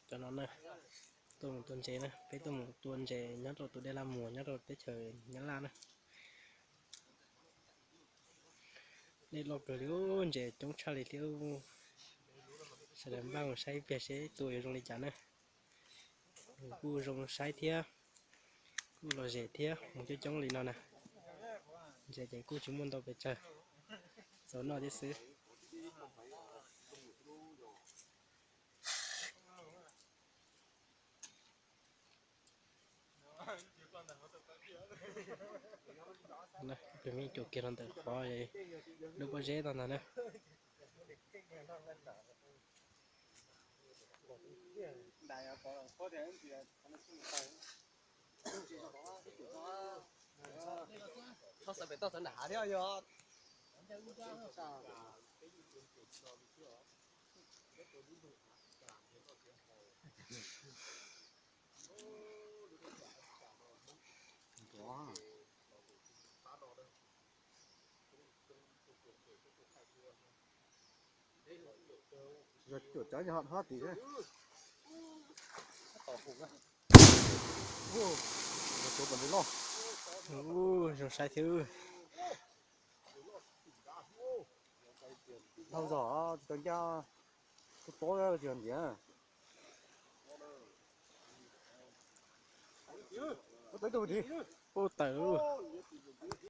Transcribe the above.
Cov no na, tuaj mus tua ntses na, peb tuaj mus tua ntses nyob rau tus dej Laj Muas nyob rau teb chaws Nyab Laj na. Dej loj kawg li, ntses coob tshaj li thiab. Sawv daws npaj mus saib ib pliag seb tua yuav zoo li cas na. Kuj zoo saib thiab, kuj lom zem thiab, mus coob coob li no na. Ntses ces kuj tsis muaj ntau pes tsawg, txaus noj thiab xwb. Tus me cuam kiag rau ntawm qhov lub pob zeb tau ntag na. Txhob xav pem toj xav nram hav thiab yog. Yog cuam cov yog hov tim. Tus pas nti loj. Zoo saib thiab. Dhau zog tau ncaj, kuj tob tsis ntiav. Ua tawm.